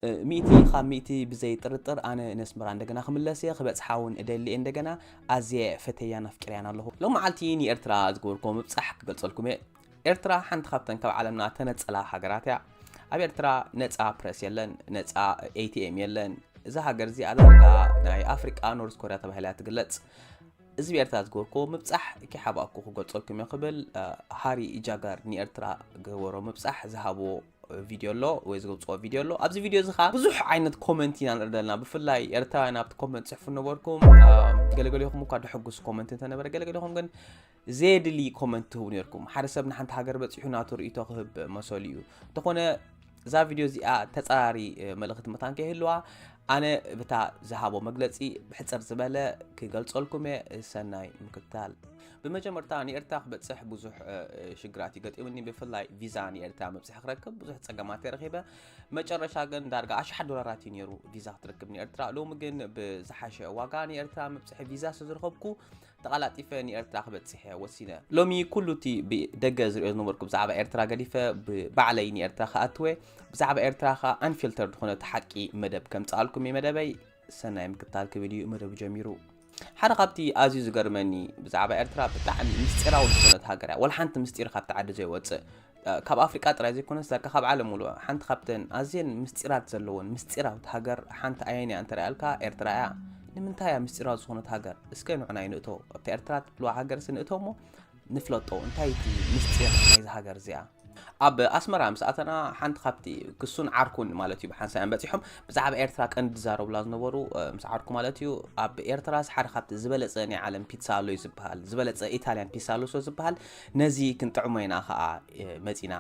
ሚእቲ ካብ ሚእቲ ብዘይ ጥርጥር ኣነ ነስመራ እንደገና ክምለስ እየ፣ ክበጽሓ እውን እደሊ እየ እንደገና። ኣዝየ ፈተያን ኣፍቂረያን ኣለኹ። ሎም መዓልቲ ንኤርትራ ዝገበርኩዎ ምብጻሕ ክገልጸልኩም እየ። ኤርትራ ሓንቲ ካብተን ካብ ዓለምና ተነጸላ ሃገራት እያ። ኣብ ኤርትራ ነጻ ፕረስ የለን፣ ነጻ ኤቲኤም የለን። እዛ ሃገር እዚኣ ዳርጋ ናይ ኣፍሪቃ ኖርዝ ኮርያ ተባሂላ እያ ትግለጽ። እዚ ብኤርትራ ዝገበርኩዎ ምብጻሕ ከይሓባእኩ ክገልጸልኩም እየ ክብል፣ ሃሪ ጃጋር ንኤርትራ ዝገበሮ ምብጻሕ ዝሃብዎ ቪድዮ ኣሎ ወይ ዝገልጽዎ ቪድዮ ኣሎ። ኣብዚ ቪድዮ እዚ ኸኣ ብዙሕ ዓይነት ኮመንት ኢና ንርኢ ዘለና። ብፍላይ ኤርትራውያን ኣብቲ ኮመንት ጽሕፉ ነበርኩም። ገለገሊኹም እኳ ድሕጉስ ኮመንት እንተነበረ፣ ገለገሊኹም ግን ዘየድሊ ኮመንት ትህቡ ነርኩም። ሓደ ሰብ ንሓንቲ ሃገር በጺሑ ናቱ ርእይቶ ክህብ መሰሉ እዩ። እንተኾነ እዛ ቪድዮ እዚኣ ተጻራሪ መልእኽቲ መታን ከይህልዋ፣ ኣነ ብታ ዝሃቦ መግለጺ ብሕጽር ዝበለ ክገልጸልኩም እየ። ሰናይ ምክትታል። ብመጀመርታ ንኤርትራ ክበጽሕ ብዙሕ ሽግራት ይገጢሙኒ። ብፍላይ ቪዛ ንኤርትራ መብጽሒ ክረክብ ብዙሕ ጸገማት እየ ረኺበ። መጨረሻ ግን ዳርጋ ኣሽሓት ዶላራት እዩ ነይሩ ቪዛ ክትረክብ ንኤርትራ። ሎሚ ግን ብዝሓሸ ዋጋ ንኤርትራ መብጽሒ ቪዛ ስለ ዝረኸብኩ፣ ተቐላጢፈ ንኤርትራ ክበጽሕ እየ ወሲነ። ሎሚ ኩሉ እቲ ብደገ ዝሪኦ ዝነበርኩ ብዛዕባ ኤርትራ ገዲፈ፣ ብባዕለይ ንኤርትራ ክኣትወ፣ ብዛዕባ ኤርትራ ኸኣ ኣንፊልተር ዝኾነ እቲ ሓቂ መደብ ከምጽኣልኩም እየ። መደበይ ሰናይ ምክትታል ክብል እዩ መደቡ ጀሚሩ። ሓደ ካብቲ ኣዝዩ ዝገርመኒ ብዛዕባ ኤርትራ፣ ብጣዕሚ ምስጢራዊ ዝኾነት ሃገር እያ። ወላ ሓንቲ ምስጢር ካብቲ ዓዲ ዘይወጽእ። ካብ ኣፍሪቃ ጥራይ ዘይኮነስ፣ ዳርጋ ካብ ዓለም ሙሉእ ሓንቲ ካብተን ኣዝየን ምስጢራት ዘለዎን ምስጢራዊት ሃገር ሓንቲ ኣየን እያ እንተ ሪኣልካ፣ ኤርትራ እያ። ንምንታይ እያ ምስጢራዊት ዝኾነት ሃገር? እስከ ንዑ ናይ ንእቶ። ኣብታ ኤርትራ ትብልዋ ሃገር ሲ ንእቶ እሞ ንፍለጦ። እንታይ እቲ ምስጢር ናይዚ ሃገር እዚኣ? ኣብ ኣስመራ ምስ ኣተና፣ ሓንቲ ካብቲ ክሱን ዓርኩን ማለት እዩ፣ ብሓንሳእን በጺሖም ብዛዕባ ኤርትራ ቀንዲ ዝዛረቡላ ዝነበሩ፣ ምስ ዓርኩ ማለት እዩ። ኣብ ኤርትራስ ሓደ ካብቲ ዝበለጸ ናይ ዓለም ፒትሳ ኣሎ እዩ ዝበሃል፣ ዝበለጸ ኢታልያን ፒትሳ ኣሎ ስለ ዝበሃል፣ ነዚ ክንጥዕሞ ኢና ኸኣ መጺና።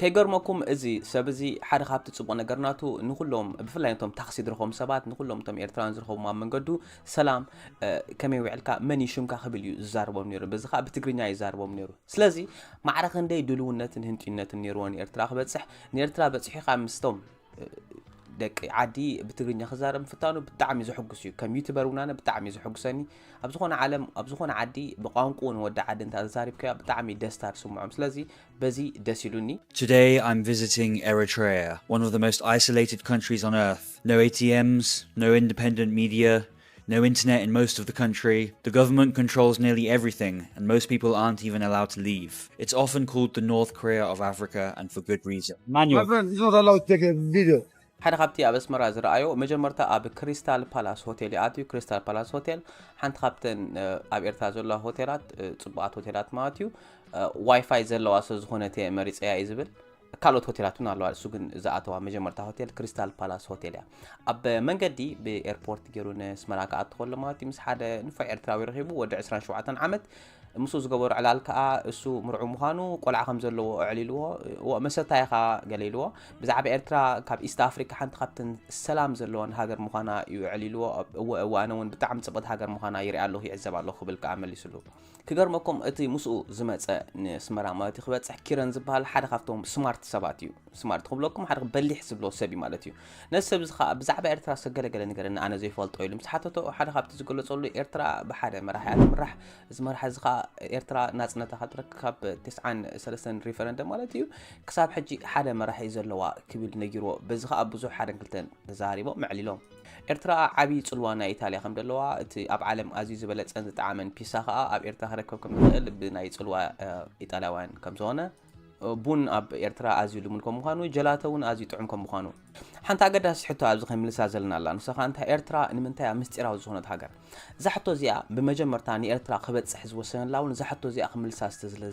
ከይገርመኩም፣ እዚ ሰብ እዚ ሓደ ካብቲ ጽቡቕ ነገር ናቱ፣ ንኹሎም፣ ብፍላይ ነቶም ታክሲ ዝረኸቦም ሰባት፣ ንኹሎም እቶም ኤርትራውያን ዝረኸቦም ኣብ መንገዱ፣ "ሰላም፣ ከመይ ውዕልካ? መን እዩ ሽምካ?" ክብል እዩ ዝዛረቦም ነይሩ። በዚ ኸኣ ብትግርኛ እዩ ዝዛረቦም ነይሩ። ስለዚ ማዕረ ክንደይ ድልውነትን ህንጡይነትን ነይርዎ ንኤርትራ ክበጽሕ። ንኤርትራ በጺሑ ኸኣ ምስቶም ደቂ ዓዲ ብትግርኛ ክዛረብ ምፍታኑ ብጣዕሚ ዘሐጉስ እዩ። ከም ዩቱበር እውን ኣነ ብጣዕሚ እዩ ዘሐጉሰኒ። ኣብ ዝኾነ ዓለም፣ ኣብ ዝኾነ ዓዲ ብቋንቋኡ ንወዲ ዓዲ እንተ ተዛሪብካዮ ብጣዕሚ ደስታ ትስምዖም። ስለዚ በዚ ደስ ኢሉኒ። Today I'm visiting Eritrea, one of the most isolated countries on earth. No A T Ms, no independent media, no internet in most of the country. The government controls nearly everything, and most people aren't even allowed to leave. It's often called the North Korea of Africa, and for good reason. My friend, you're not allowed to take a video. ሓደ ካብቲ ኣብ ኣስመራ ዝረኣዮ፣ መጀመርታ ኣብ ክሪስታል ፓላስ ሆቴል ይኣትዩ። ክሪስታል ፓላስ ሆቴል ሓንቲ ካብተን ኣብ ኤርትራ ዘለዋ ሆቴላት፣ ጽቡቓት ሆቴላት ማለት እዩ። ዋይፋይ ዘለዋ ስለ ዝኾነት እየ መሪጸያ እዩ ዝብል። ካልኦት ሆቴላት እውን ኣለዋ፣ እሱ ግን ዝኣተዋ መጀመርታ ሆቴል ክሪስታል ፓላስ ሆቴል እያ። ኣብ መንገዲ ብኤርፖርት ገይሩ ንኣስመራ ክኣቱ ከሎ ማለት እዩ፣ ምስ ሓደ ንፉዕ ኤርትራዊ ረኺቡ፣ ወዲ ዕስራን ሸውዓተን ዓመት። ምስኡ ዝገበሮ ዕላል ከኣ፣ እሱ ምርዑው ምዃኑ፣ ቆልዓ ከም ዘለዎ ኣዕሊልዎ፣ እወ፣ መሰታይ ኢኻ ገለ ኢልዎ። ብዛዕባ ኤርትራ ካብ ኢስት ኣፍሪካ ሓንቲ ካብተን ሰላም ዘለወን ሃገር ምዃና እዩ ኣዕሊልዎ። እወ፣ እወ፣ ኣነ እውን ብጣዕሚ ጽብቕቲ ሃገር ምዃና ይርኢ ኣለኹ፣ ይዕዘብ ኣለኹ ክብል ከኣ መሊስሉ። ክገርመኩም፣ እቲ ምስኡ ዝመጸ ንኣስመራ ማለት እዩ ክበጽሕ፣ ኪረን ዝበሃል ሓደ ካብቶም ስማርት ሰባት እዩ። ስማርት ክብለኩም ሓደ በሊሕ ዝብሎ ሰብ እዩ ማለት እዩ። ነዚ ሰብ እዚ ኸኣ ብዛዕባ ኤርትራ እስከ ገለ ገለ ንገረኒ ኣነ ዘይፈልጦ ኢሉ ምስ ሓተቶ፣ ሓደ ካብቲ ዝገለጸሉ፣ ኤርትራ ብሓደ መራሒ እያ ትምራሕ። እዚ መራሒ እዚ ኸኣ ኤርትራ ናጽነታ ካብ ትረክብ ካብ ተስዓን ሰለስተን ሪፈረንደም ማለት እዩ፣ ክሳብ ሕጂ ሓደ መራሒ እዩ ዘለዋ ክብል ነጊርዎ። በዚ ኸኣ ብዙሕ ሓደን ክልተን ተዛሪቦም ኣዕሊሎም። ኤርትራ ዓቢ ጽልዋ ናይ ኢታልያ ከም ዘለዋ፣ እቲ ኣብ ዓለም ኣዝዩ ዝበለጸን ዝጠዓመን ፒሳ ኸኣ ኣብ ኤርትራ ክረክብ ከም ዝኽእል ብናይ ጽልዋ ኢጣልያውያን ከም ዝኾነ፣ ቡን ኣብ ኤርትራ ኣዝዩ ልሙድ ከም ምዃኑ፣ ጀላቶ እውን ኣዝዩ ጥዑም ከም ምዃኑ። ሓንቲ ኣገዳሲ ሕቶ ኣብዚ ከይምልሳ ዘለና ኣላ። ንሳ ኸኣ እንታይ፣ ኤርትራ ንምንታይ እያ ምስጢራዊ ዝኾነት ሃገር? እዛ ሕቶ እዚኣ ብመጀመርታ ንኤርትራ ክበጽሕ ዝወሰነላ እውን እዛ ሕቶ እዚኣ ክምልሳ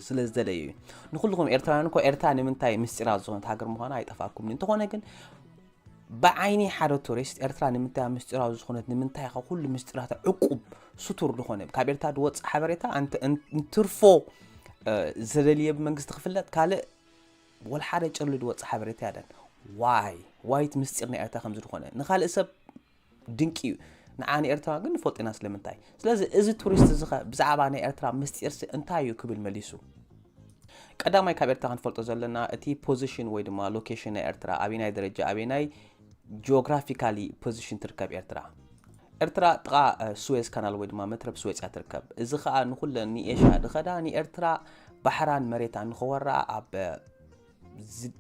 ስለ ዝደለየ እዩ። ንኹልኹም ኤርትራውያን እኮ ኤርትራ ንምንታይ ምስጢራዊ ዝኾነት ሃገር ምዃና ኣይጠፍኣኩምን። እንተኾነ ግን ብዓይኒ ሓደ ቱሪስት ኤርትራ ንምንታይ ምስጢራዊ ዝኾነት፣ ንምንታይ ካብ ኩሉ ምስጢራታ ዕቁብ ስቱር ዝኾነ፣ ካብ ኤርትራ ዝወጽእ ሓበሬታ ኣንተ-፣ እን-፣ እንትርፎ፣ እ፣ ዘደልየ ብመንግስቲ ክፍለጥ፣ ካልእ ወላ ሓደ ጨሉ ዝወጽእ ሓበሬታ የለን። ዋይ? ዋይ እቲ ምስጢር ናይ ኤርትራ ከምዚ ዝኾነ? ንኻልእ ሰብ ድንቂ እዩ። ንዓ ንኤርትራውያን ግን ንፈልጦ ኢና ስለምንታይ። ስለዚ እዚ ቱሪስት እዚ ኸ ብዛዕባ ናይ ኤርትራ ምስጢርሲ እንታይ እዩ ክብል መሊሱ? ቀዳማይ ካብ ኤርትራ ክንፈልጦ ዘለና እቲ ፖዚሽን ወይ ድማ ሎኬሽን ናይ ኤርትራ፣ ኣበየናይ ደረጃ፣ ኣበየናይ ጂኦግራፊካሊ ፖዚሽን ትርከብ ኤርትራ? ኤርትራ ጥቓ፣ እ፣ ስዌዝ ካናል ወይ ድማ መትረብ ስዌዝ እያ ትርከብ። እዚ ኸኣ ንኹለን ንኤሽያ ዝኸዳ ንኤርትራ ባሕራን መሬታን ንኸወራ ኣብ፣ እ፣ ዝ-፣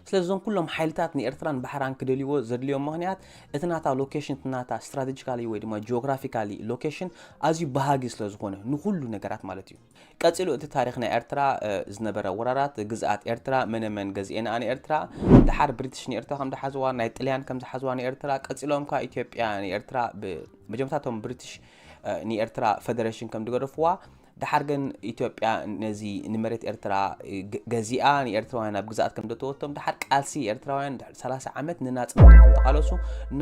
ስለዚ እዞም ኩሎም ሓይልታት ንኤርትራን ባሕራን ክደልይዎ ዘድልዮም ምኽንያት፣ እቲ ናታ ሎኬሽን፣ እቲ ናታ ስትራቴጂካሊ ወይ ድማ ጂኦግራፊካሊ ሎኬሽን ኣዝዩ ባህጊ ስለ ዝኾነ፣ ንኹሉ ነገራት ማለት እዩ። ቀጺሉ እቲ ታሪኽ ናይ ኤርትራ፣ እ፣ ዝነበረ ወራራት፣ ግዝኣት ኤርትራ፣ መነ መን ገዚኤንኣ ንኤርትራ፣ ደሓር ብሪቲሽ ንኤርትራ ከም ዝሓዝዋ፣ ናይ ጥልያን ከም ዝሓዝዋ ንኤርትራ፣ ቀጺሎም ከኣ ኢትዮጵያ ንኤርትራ ብ-፣ መጀመርታ እቶም ብሪቲሽ፣ እ፣ ንኤርትራ ፈደሬሽን ከም ዝገደፍዋ፣ ደሓር ግን ኢትዮጵያ ነዚ ንመሬት ኤርትራ፣ እ፣ ገ-፣ ገዚኣ ንኤርትራውያን ኣብ ግዝኣት ከም ዘተወቶም፣ ደሓር ቃልሲ ኤርትራውያን ድሕሪ ሰላሳ ዓመት ንናጽነቶም ከም ተቓለሱ፣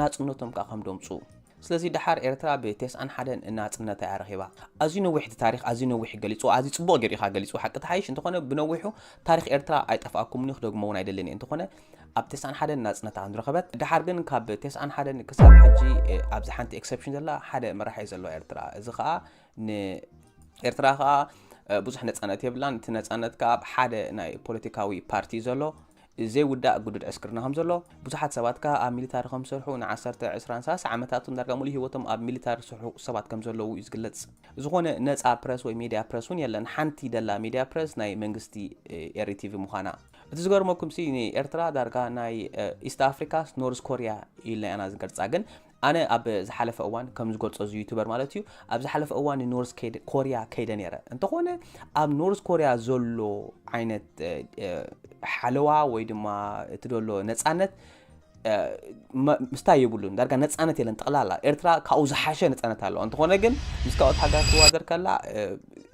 ናጽነቶም ከኣ ከም ደምጹ። ስለዚ ደሓር ኤርትራ ብተስዓን ሓደን ናጽነታ እያ ረኺባ። ኣዝዩ ነዊሕ እቲ ታሪኽ፣ ኣዝዩ ነዊሕ ገሊጹ፣ ኣዝዩ ጽቡቕ ገይሩ ኢኻ ገሊጹ፣ ሓቂ ተሓይሽ እንተኾነ ብነዊሑ ታሪኽ ኤርትራ ኣይጠፍኣኩምን እዩ፣ ክደግሞ እውን ኣይደልን እየ። እንተኾነ ኣብ ተስዓን ሓደን ናጽነታ ከም ዝረኸበት፣ ደሓር ግን ካብ ተስዓን ሓደን ክሳብ ሕጂ፣ እ፣ ኣብዚ ሓንቲ ኤክሰፕሽን ዘላ ሓደ መራሒ እዩ ዘሎ ኤርትራ። እዚ ኸኣ ን-፣ ኤርትራ ኸኣ፣ እ፣ ብዙሕ ነጻነት የብላን። እቲ ነጻነት ከኣ ኣብ ሓደ ናይ ፖለቲካዊ ፓርቲ እዩ ዘሎ። ዘይውዳእ ግዱድ ዕስክርና ከም ዘሎ፣ ብዙሓት ሰባት ከኣ ኣብ ሚሊታሪ ከም ዝሰርሑ፣ ንዓሰርተ፣ ዕስራን ሰላሳ ዓመታት እውን ዳርጋ ሙሉእ ህይወቶም ኣብ ሚሊታሪ ዝሰርሑ ሰባት ከም ዘለዉ እዩ ዝግለጽ። ዝኾነ ነጻ ፕረስ ወይ ሚድያ ፕረስ እውን የለን። ሓንቲ ደላ ሚድያ ፕረስ ናይ መንግስቲ፣ እ፣ ኤሪ ቲቪ ምዃና። እቲ ዝገርመኩም ሲ ንኤርትራ ዳርጋ ናይ፣ እ፣ ኢስት ኣፍሪካስ ኖርዝ ኮርያ ኢልና ኢና ዝገልጻ። ግን ኣነ ኣብ ዝሓለፈ እዋን ከም ዝገልጾ እዚ ዩቱበር ማለት እዩ፣ ኣብ ዝሓለፈ እዋን ንኖርዝ ከይደ-፣ ኮርያ ከይደ ነይረ። እንተኾነ ኣብ ኖርዝ ኮርያ ዘሎ ዓይነት፣ እ፣ እ፣ ሓለዋ ወይ ድማ እቲ ዘሎ ነጻነት፣ እ፣ መ-፣ ምስታይ የብሉን። ዳርጋ ነጻነት የለን ጠቕላላ። ኤርትራ ካብኡ ዝሓሸ ነጻነት ኣለዋ። እንተኾነ ግን ምስ ካልኦት ሃገራት ትወዳደር ከላ፣ እ፣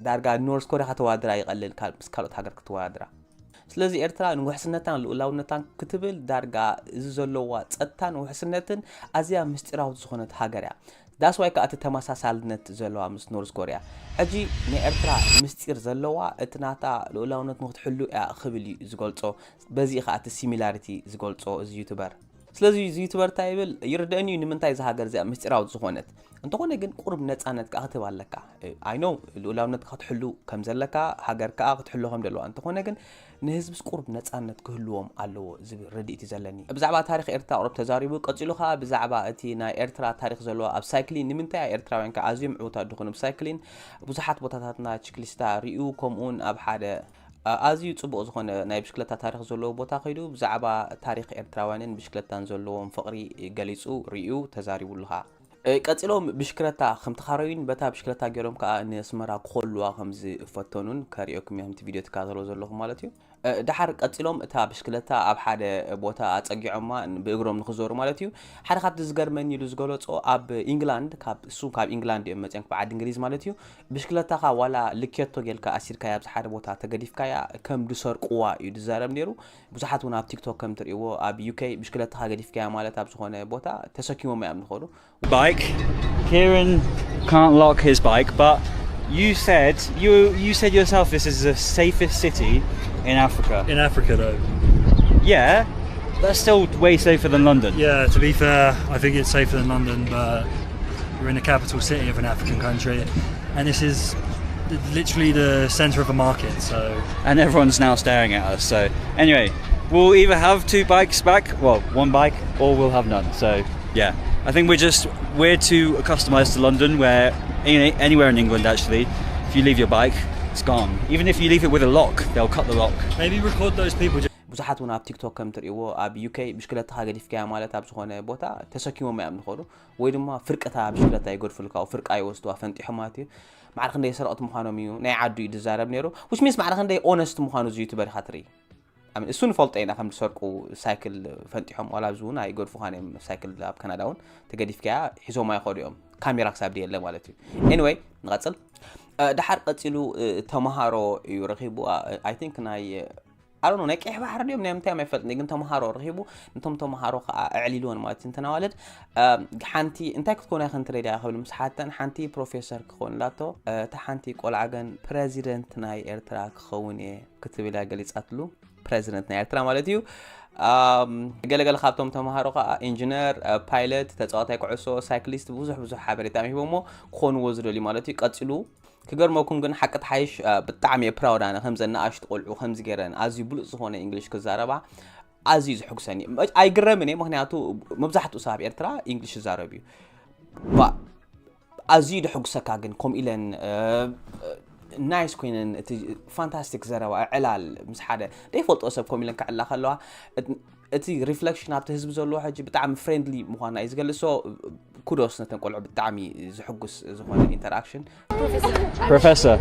ዳርጋ ኖርዝ ኮርያ ከተወዳድራ ይቐልል ካብ ምስ ካልኦት ሃገር ክትወዳድራ። ስለዚ ኤርትራ ንውሕስነታን ልኡላውነታን ክትብል ዳርጋ እዚ ዘለዋ ጸጥታን ውሕስነትን ኣዝያ ምስጢራዊት ዝኾነት ሃገር እያ። ዳስ ዋይ ከኣ እቲ ተመሳሳልነት ዘለዋ ምስ ኖርዝ ኮርያ። ሕጂ ንኤርትራ ምስጢር ዘለዋ እቲ ናታ ልኡላውነት ንክትሕሉ እያ ክብል እዩ ዝገልጾ። በዚ እዩ ከኣ እቲ ሲሚላሪቲ ዝገልጾ እዚ ዩቱበር። ስለዚ እዚ ዩቱበር እንታይ ይብል? ይርደአኒ እዩ ንምንታይ እዛ ሃገር እዚኣ ምስጢራዊት ዝኾነት። እንተኾነ ግን ቁሩብ ነጻነት ከኣ ክትህብ ኣለካ። ኣይ ኖ ልኡላውነትካ ክትሕሉ ከም ዘለካ፣ ሃገር ከኣ ክትሕሎ ከም ዘለዋ። እንተኾነ ግን ንህዝብስ ቁሩብ ነጻነት ክህልዎም ኣለዎ ዝብል ርድኢት እዩ ዘለኒ። ብዛዕባ ታሪኽ ኤርትራ ቁሩብ ተዛሪቡ፣ ቀጺሉ ከኣ ብዛዕባ እቲ ናይ ኤርትራ ታሪኽ ዘለዎ ኣብ ሳይክሊን፣ ንምንታይ ኤርትራውያን ከኣ ኣዝዮም ዕዉታት ዝኾኑ ብሳይክሊን፣ ብዙሓት ቦታታትና ችክሊስታ ርእዩ፣ ከምኡውን ኣብ ሓደ፣ ኣ-፣ ኣዝዩ ጽቡቕ ዝኾነ ናይ ብሽክለታ ታሪኽ ዘለዎ ቦታ ከይዱ ብዛዕባ ታሪኽ ኤርትራውያንን ብሽክለታን ዘለዎም ፍቕሪ ገሊጹ፣ ርእዩ፣ ተዛሪቡሉ ከኣ። እ፣ ቀጺሎም ብሽክለታ ከም ተኻረዩን በታ ብሽክለታ ገይሮም ከኣ ንኣስመራ ክኸልዋ ከም ዝፈተኑን ከርእየኩም እየ፣ ከምቲ ቪድዮ ትከታተልዎ ዘለኹም ማለት እዩ። እ፣ ደሓር ቀጺሎም እታ ብሽክለታ ኣብ ሓደ ቦታ ኣጸጊዖማ ን-፣ ብእግሮም ንኽዞሩ ማለት እዩ። ሓደ ካብቲ ዝገርመኒ ኢሉ ዝገለጾ ኣብ ኢንግላንድ፣ ካብ፣ እሱ ካብ ኢንግላንድ እዮም መጺኦም፣ ካብ ዓዲ እንግሊዝ ማለት እዩ። ብሽክለታኻ ዋላ ልኬቶ ጌልካ ኣሲርካያ ኣብዚ ሓደ ቦታ ተገዲፍካያ ከም ዝሰርቅዋ እዩ ዝዛረብ ነይሩ። ብዙሓት እውን ኣብ ቲክቶክ ከም ትርእይዎ ኣብ ዩ ኬ ብሽክለታኻ ገዲፍካያ ማለት ኣብ ዝኾነ ቦታ ተሰኪሞም እዮም ዝኸዱ። Bike. Kieran can't lock his bike, but you said you you said yourself this is the safest city in Africa. In Africa, though. Yeah, that's still way safer than London. Yeah, to be fair, I think it's safer than London, but we're in the capital city of an African country, and this is literally the center of a market, so. And everyone's now staring at us. So anyway, we'll either have two bikes back, well, one bike, or we'll have none. So yeah, I think we're just we're too accustomed to London, where any, anywhere in England actually, if you leave your bike, it's gone. Even if you leave it with a lock, they'll cut the lock. Maybe record those people. Just ብዙሓት እውን ኣብ ቲክቶክ ከም ትርእይዎ ኣብ ዩ ኬ ብሽክለታኻ ገዲፍካያ ማለት ኣብ ዝኾነ ቦታ ተሰኪሞም እዮም ዝኸዱ፣ ወይ ድማ ፍርቅታ ብሽክለታ ይገድፉልካ፣ ፍርቃ ይወስድዋ ፈንጢሖም ማለት እዩ። ማዕረ ክንደይ ሰረቕቲ ምዃኖም እዩ ናይ ዓዱ እዩ ዝዛረብ ነይሩ። Which means ማዕረ ክንደይ ኦነስት ምዃኑ እዚ ዩቱበር ኢኻ ትርኢ። ኣምን እሱ ንፈልጦ ኢና ከም ዝሰርቁ፣ ሳይክል ፈንጢሖም ዋላ ኣብዚ እውን ኣይገድፉኻን እዮም። ሳይክል ኣብ ካናዳ እውን ተገዲፍካያ ሒዞማ ይኸዱ እዮም፣ ካሜራ ክሳብ ድየለ ማለት እዩ። Anyway ንቐጽል። እ፣ ደሓር ቀጺሉ፣ እ፣ ተምሃሮ እዩ ረኺቡ። እ፣ I think ናይ፣ I don't know፣ ናይ ቀይሕ ባሕሪ ድዮም ናይ ምንታይ እዮም ኣይፈልጥን፣ ግን ተምሃሮ ረኺቡ፣ ነቶም ተምሃሮ ከዓ ኣዕሊልዎን ማለት እዩ። እንተን ኣዋልድ፣ እ፣ ሓንቲ እንታይ ክትኮና ኢኽን ትደልያ ክብል ምስ ሓተን፣ ሓንቲ ፕሮፌሰር ክኸውን ኢላቶ፣ እ፣ እታ ሓንቲ ቆልዓ ግን ፕረዚደንት ናይ ኤርትራ ክኸውን እየ ክትብል እያ ገሊጻትሉ። ፕረዚደንት ናይ ኤርትራ ማለት እዩ። ኣም፣ ገለገለ ካብቶም ተምሃሮ ከዓ ኢንጂነር፣ እ፣ ፓይለት፣ ተፃዋታይ ኩዕሶ፣ ሳይክሊስት፣ ብዙሕ ብዙሕ ሓበሬታ እዮም ሂቦሞ ክኾንዎ ዝደልዩ ማለት እዩ። ቀፂሉ ክገርመኩም ግን ሓቂ ተሓይሽ፣ እ፣ ብጣዕሚ እየ ፕራውድ ኣነ ከምዘን ንኣሽቱ ቆልዑ ከምዚ ገይረን ኣዝዩ ብሉፅ ዝኾነ ኢንግሊሽ ክዛረባ ኣዝዩ ዘሕጉሰኒ። ኣይግረምን እየ፣ ምኽንያቱ መብዛሕትኡ ሰብ ኣብ ኤርትራ ኢንግሊሽ ይዛረብ እዩ። ባ-፣ ኣዝዩ ደሕጉሰካ ግን ከምኡ ኢለን፣ እ፣ ናይስ ኮይነን፣ እቲ ፋንታስቲክ ዘረባ፣ ዕላል ምስ ሓደ ዘይፈልጦ ሰብ ኮም ኢለን ክዕላ ከለዋ፣ እቲ ሪፍሌክሽን ኣብቲ ህዝቢ ዘለዎ ሕጂ ብጣዕሚ ፍሬንድሊ ምዃና እዩ ዝገልጽ። So ኩዶስ ነተን ቆልዑ፣ ብጣዕሚ ዝሕጉስ ዝኾነ ኢንተራክሽን። Professor,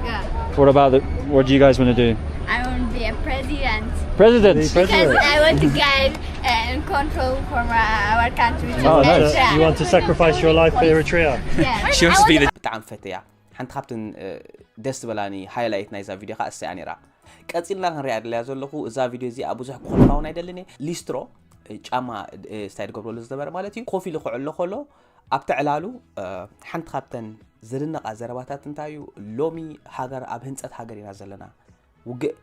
what about the, what do you guys want to do? I want to be a president President. Because I want to guide and control for my, our country. Oh, nice. Eritrea. You want to sacrifice your life for Eritrea? Yeah. She wants to be the ብጣዕሚ ፈትያ። ሓንቲ ካብተን ደስ ዝበላኒ ሃይላይት ናይዛ ቪድዮ ከዓ እሰያ ነይራ። ቀፂልና ክንሪኣ ደለያ ዘለኹ። እዛ ቪድዮ እዚኣ ብዙሕ ክኾልፋውን ኣይደልን እየ። ሊስትሮ ጫማ ስታይ ዝገብረሉ ዝነበረ ማለት እዩ፣ ኮፍ ኢሉ ክዕሎ ከሎ ኣብቲ ዕላሉ ሓንቲ ካብተን ዘደነቓ ዘረባታት እንታይ እዩ? ሎሚ ሃገር ኣብ ህንፀት ሃገር ኢና ዘለና። ውግእ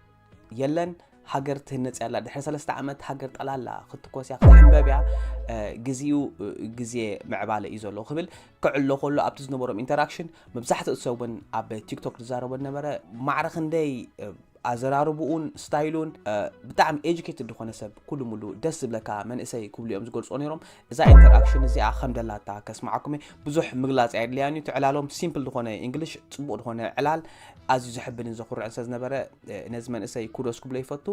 የለን፣ ሃገር ትህነፅ ያላ። ድሕሪ ሰለስተ ዓመት ሃገር ጠላላ ክትኮስያ ክትሕንበብያ። ግዜኡ ግዜ ምዕባለ እዩ ዘሎ ክብል ክዕሎ ከሎ ኣብቲ ዝነበሮም ኢንተራክሽን መብዛሕትኡ ሰብ እውን ኣብ ቲክቶክ ዝዛረቦ ነበረ። ማዕረ ክንደይ ኣዘራርብኡን ስታይሉን ብጣዕሚ ኤጁኬትድ ዝኾነ ሰብ፣ ኩሉ ሙሉ ደስ ዝብለካ መንእሰይ ክብሉ እዮም ዝገልፅኦ ነይሮም። እዛ ኢንተራክሽን እዚኣ ከም ደላታ ከስማዓኩም እየ። ብዙሕ ምግላፅ ኣየድልያን እዩ። ትዕላሎም ሲምፕል ዝኾነ ኢንግሊሽ፣ ፅቡቕ ዝኾነ ዕላል፣ ኣዝዩ ዘሕብንን ዘኹርዕን ስለ ዝነበረ ነዚ መንእሰይ ኩዶስ ክብሎ ይፈቱ።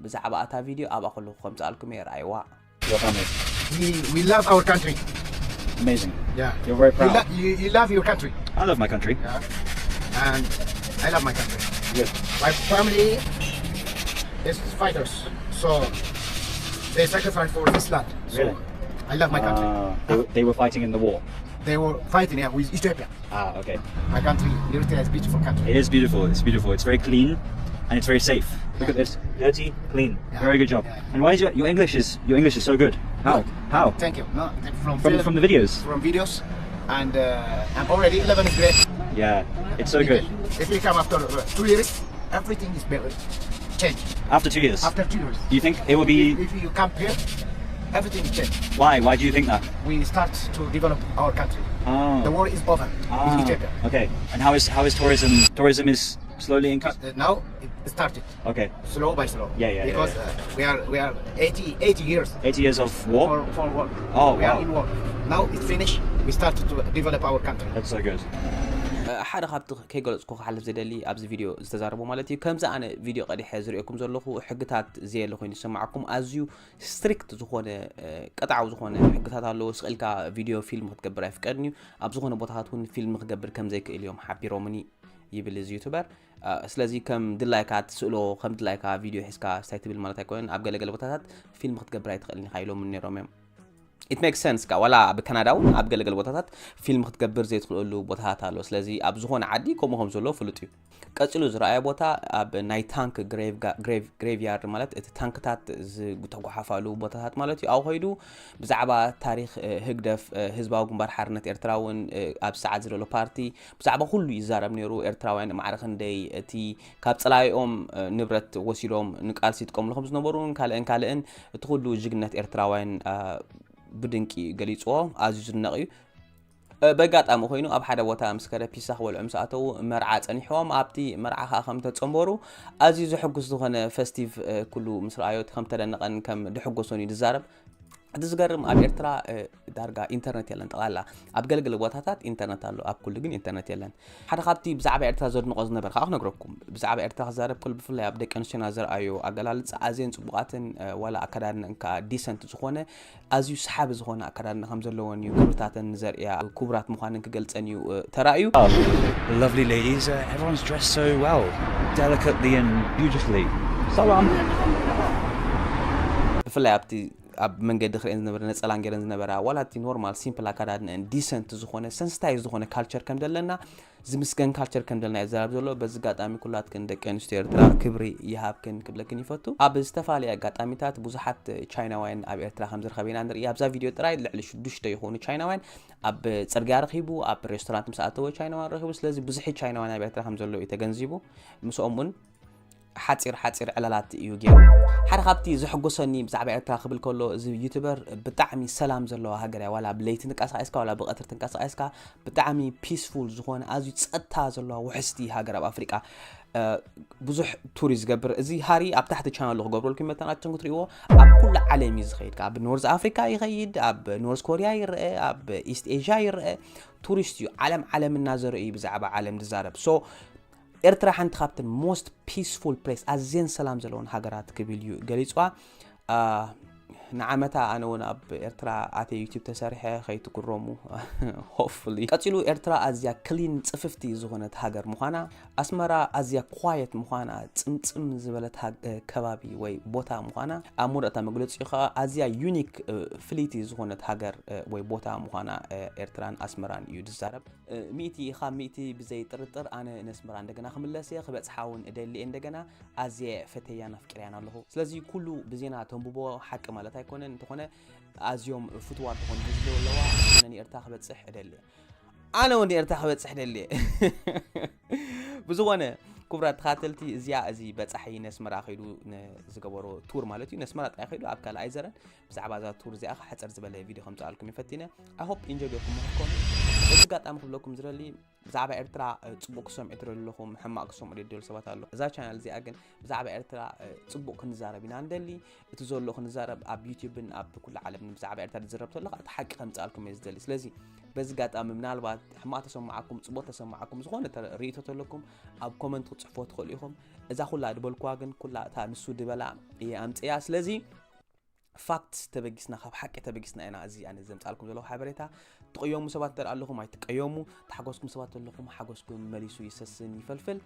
ብዛዕባ እታ ቪድዮ ኣብኣ ከለኹ ከምፅኣልኩም እየ፣ ርኣይዋ። Your family. We, we love our country. Amazing. Yeah. You're very You, proud. lo- you, you love your country. I love my country. Yeah. And I love my country. Good. My family is fighters. So they sacrifice for this land. So Really? I love my country. Uh, they, were- they were fighting in the war. They were fighting here with Ethiopia. Ah, okay. My country, Eritrea, is a beautiful country. It is beautiful. It's beautiful. It's very clean and it's very safe. Look at this. Dirty, clean. Yeah. Very good job. Yeah. And why is your, your English is your English is so good? How? How? Thank you. No, from From film, from the videos. from videos, and uh, I'm already eleven grade. Yeah. It's so good. If we come after uh, two years, everything is better. Change After two years. after two years. Do you think it will be? If you come here, everything change. Why? Why do you think that? We start to develop our country. Oh. The war is over Ah, with Ethiopia. Okay. And how is how is tourism? Tourism is slowly increasing. Uh, now it started Okay. slow by slow. Yeah, yeah, yeah, Because yeah. Uh, we are we are eighty, eighty years Eighty years of war. for for war. Oh, We are wow. in war. Now it's finished. We started to develop our country. That's so good. ሓደ ካብቲ ከይገለፅኩ ክሓልፍ ዘደሊ ኣብዚ ቪድዮ ዝተዛረቦ ማለት እዩ። ከምዚ ኣነ ቪድዮ ቀዲሐ ዝርእየኩም ዘለኹ ሕግታት ዘየለ ኮይኑ ዝሰማዓኩም ኣዝዩ ስትሪክት ዝኾነ ቀጣዓዊ ዝኾነ ሕግታት ኣለዎ። ስቕ ኢልካ ቪድዮ ፊልም ክትገብር ኣይፍቀድን እዩ። ኣብ ዝኾነ ቦታታት እውን ፊልም ክገብር ከም ዘይክእል እዮም ሓቢሮምኒ ይብል እዚ ዩቱበር። ስለዚ ከም ድላይካ ትስእሎ ከም ድላይካ ቪድዮ ሒዝካ ስታይ ትብል ማለት ኣይኮነን። ኣብ ገለገለ ቦታታት ፊልም ክትገብር ኣይትኽእልን ኢኻ ኢሎም ነይሮም እዮም። It makes sense ካ ዋላ ኣብ ካናዳ እውን ኣብ ገለገለ ቦታታት ፊልም ክትገብር ዘይትኽእለሉ ቦታታት ኣሎ። ስለዚ ኣብ ዝኾነ ዓዲ ከምኡ ከም ዘሎ ፍሉጥ እዩ። ቀፂሉ ዝረኣየ ቦታ ኣብ ናይ ታንክ ግሬቭ ያርድ ማለት እቲ ታንክታት ዝተጓሓፋሉ ቦታታት ማለት እዩ። ኣብኡ ከይዱ ብዛዕባ ታሪክ ህግደፍ፣ ህዝባዊ ግንባር ሓርነት ኤርትራ እውን ኣብ ሰዓት ዝደሎ ፓርቲ ብዛዕባ ኩሉ ይዛረብ ነይሩ። ኤርትራውያን ማዕረ ክንደይ እቲ ካብ ፀላኢኦም ንብረት ወሲዶም ንቃልሲ ይጥቀምሉ ከም ዝነበሩን ካልእን ካልእን እቲ ኩሉ ጅግነት ኤርትራውያን ብድንቂ ገሊፅዎ። ኣዝዩ ዝድነቕ እዩ። በጋጣሚ ኮይኑ ኣብ ሓደ ቦታ ምስ ከደ ፒሳ ክበልዑ ምስ ኣተዉ መርዓ ፀኒሕዎም። ኣብቲ መርዓ ከዓ ከም ተፀንበሩ ኣዝዩ ዘሐጉስ ዝኾነ ፈስቲቭ ኩሉ ምስ ረኣዮ እቲ ከም ተደነቐን ከም ድሕጎሶን እዩ ዝዛረብ። እቲ ዝገርም ኣብ ኤርትራ ዳርጋ ኢንተርነት የለን። ጠቓላ ኣብ ገለገለ ቦታታት ኢንተርነት ኣሎ፣ ኣብ ኩሉ ግን ኢንተርነት የለን። ሓደ ካብቲ ብዛዕባ ኤርትራ ዘድንቖ ዝነበር ከዓ ክነግረኩም። ብዛዕባ ኤርትራ ክዛረብ ከሎ ብፍላይ ኣብ ደቂ ኣንስትዮና ዘርኣዮ ኣገላልፃ ኣዝየን ፅቡቓትን ዋላ ኣከዳድነን ከዓ ዲሰንት ዝኾነ ኣዝዩ ሰሓቢ ዝኾነ ኣከዳድና ከም ዘለወን እዩ ክብርታተን ዘርእያ። ክቡራት ምዃነን ክገልፀን እዩ ተራእዩ። The lovely ladies, uh, everyone's dressed so well, delicately and beautifully. ሰላም። ብፍላይ ኣብቲ ኣብ መንገዲ ክርእየን ዝነበረ ነፀላን ገይረን ዝነበራ ዋላ እቲ ኖርማል ሲምፕል ኣከዳድነን ዲሰንት ዝኾነ ሰንስታይዝ ዝኾነ ካልቸር ከም ዘለና ዝምስገን ካልቸር ከም ዘለና ይዘራብ ዘሎ። በዚ ኣጋጣሚ ኩላትክን ደቂ ኣንስትዮ ኤርትራ ክብሪ ይሃብክን ክብለክን ይፈቱ። ኣብ ዝተፈላለየ ኣጋጣሚታት ብዙሓት ቻይናውያን ኣብ ኤርትራ ከም ዝረኸበ ኢና ንርኢ። ኣብዛ ቪድዮ ጥራይ ልዕሊ ሽዱሽተ ይኾኑ ቻይናውያን ኣብ ፅርግያ ረኺቡ፣ ኣብ ሬስቶራንት ምስ ኣተወ ቻይናውያን ረኺቡ። ስለዚ ብዙሒ ቻይናውያን ኣብ ኤርትራ ከም ዘሎ እዩ ተገንዚቡ። ምስኦም እውን ሓፂር ሓፂር ዕላላት እዩ ገይሩ። ሓደ ካብቲ ዘሐጎሰኒ ብዛዕባ ኤርትራ ክብል ከሎ እዚ ዩቱበር ብጣዕሚ ሰላም ዘለዋ ሃገር እያ። ዋላ ብለይቲ ትንቀሳቐስካ ዋላ ብቐትሪ ትንቀሳቐስካ ብጣዕሚ ፒስፉል ዝኾነ ኣዝዩ ጸጥታ ዘለዋ ውሕስቲ ሃገር ኣብ ኣፍሪቃ ብዙሕ ቱሪስት ዝገብር እዚ ሃሪ ኣብ ታሕቲ ቻናሉ ክገብረልኩም መተናችን ክትሪእዎ ኣብ ኩሉ ዓለም እዩ ዝኸይድ። ኣብ ኖርዝ ኣፍሪካ ይኸይድ፣ ኣብ ኖርዝ ኮሪያ ይረአ፣ ኣብ ኢስት ኤዥያ ይረአ። ቱሪስት እዩ። ዓለም ዓለም እናዘረ እዩ ብዛዕባ ዓለም ዝዛረብ። So ኤርትራ ሓንቲ ካብተን most peaceful place፣ ኣዝየን ሰላም ዘለዎን ሃገራት ክብል እዩ ገሊፅዋ። ንዓመታ ኣነ እውን ኣብ ኤርትራ ኣተ ዩቲብ ተሰሪሐ ከይትጉረሙ። Hopefully። ቀፂሉ፣ ኤርትራ ኣዝያ ክሊን፣ ፅፍፍቲ ዝኾነት ሃገር ምዃና፣ ኣስመራ ኣዝያ ኳየት ምዃና፣ ፅምፅም ዝበለት ከባቢ ወይ ቦታ ምዃና፣ ኣብ መወዳእታ መግለፂኡ ከዓ ኣዝያ ዩኒክ፣ ፍልይቲ ዝኾነት ሃገር ወይ ቦታ ምዃና ኤርትራን ኣስመራን እዩ ዝዛረብ። ሚእቲ ካብ ሚእቲ ብዘይ ጥርጥር ኣነ ነስመራ እንደገና ክምለስ እየ፣ ክበፅሓ እውን እደሊ እየ እንደገና። ኣዝየ ፈተያን ኣፍቂረያን ኣለኹ። ስለዚ ኩሉ ብዜና ተንብቦ ሓቂ ማለት ኣይኮነን። እንተኾነ ኣዝዮም ፍትዋት ዝኾኑ ህዝቢ ኣለዋ። ኣነ ንኤርትራ ክበፅሕ እደሊ እየ። ኣነ እውን ንኤርትራ ክበፅሕ እደሊ እየ። ብዝኾነ ክቡራት ተኻተልቲ፣ እዚኣ እዚ በፃሒ ነስመራ ከይዱ ዝገበሮ ቱር ማለት እዩ። ነስመራ ጥራይ ከይዱ ኣብ ካልእ ኣይዘረን። ብዛዕባ እዛ ቱር እዚኣ ሓፀር ዝበለ ቪድዮ ከምፅኣልኩም ይፈቲነ። I hope ኢንጆይ ጌርኩም ምህርኮም። በዚ ኣጋጣሚ ክብለኩም ዝደሊ፣ ብዛዕባ ኤርትራ ፅቡቅ ክሰምዑ ትደልዩ ኣለኹም፣ ሕማቅ ክሰምዑ ደደሉ ሰባት ኣሎ። እዛ ቻናል እዚኣ ግን ብዛዕባ ኤርትራ ፅቡቅ ክንዛረብ ኢና ንደሊ። እቲ ዘሎ ክንዛረብ ኣብ ዩቲብን ኣብ ኩሉ ዓለምን ብዛዕባ ኤርትራ ዝዝረብ ተሎ እቲ ሓቂ ከምፅኣልኩም እየ ዝደሊ። ስለዚ በዚ ኣጋጣሚ ምናልባት ሕማቅ ተሰማዓኩም፣ ፅቡቅ ተሰማዓኩም፣ ዝኾነ ተ- ርእይቶ ተለኩም ኣብ ኮመንት ክትፅሕፎ ትኽእሉ ኢኹም። እዛ ኩላ ድበልኩዋ ግን ኩላ እታ ንሱ ድበላ እየ ኣምፅያ። ስለዚ ፋክት ተበጊስና፣ ካብ ሓቂ ተበጊስና ኢና እዚ ኣነ ዘምፃልኩም ዘለኹ ሓበሬታ። ትቀየሙ ሰባት እንተ ኣለኹም ኣይትቀየሙ፣ ተሓጎስኩም ሰባት ኣለኹም ሓጎስኩም መሊሱ ይሰስን ይፈልፍል።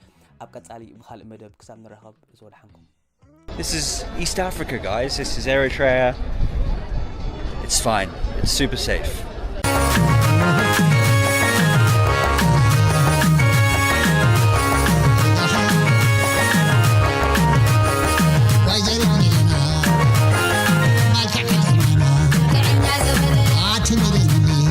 ኣብ ቀፃሊ ብካልእ መደብ ክሳብ ንራኸብ ዝወድሓንኩም። This is East Africa, guys. This is Eritrea. It's fine. It's super safe.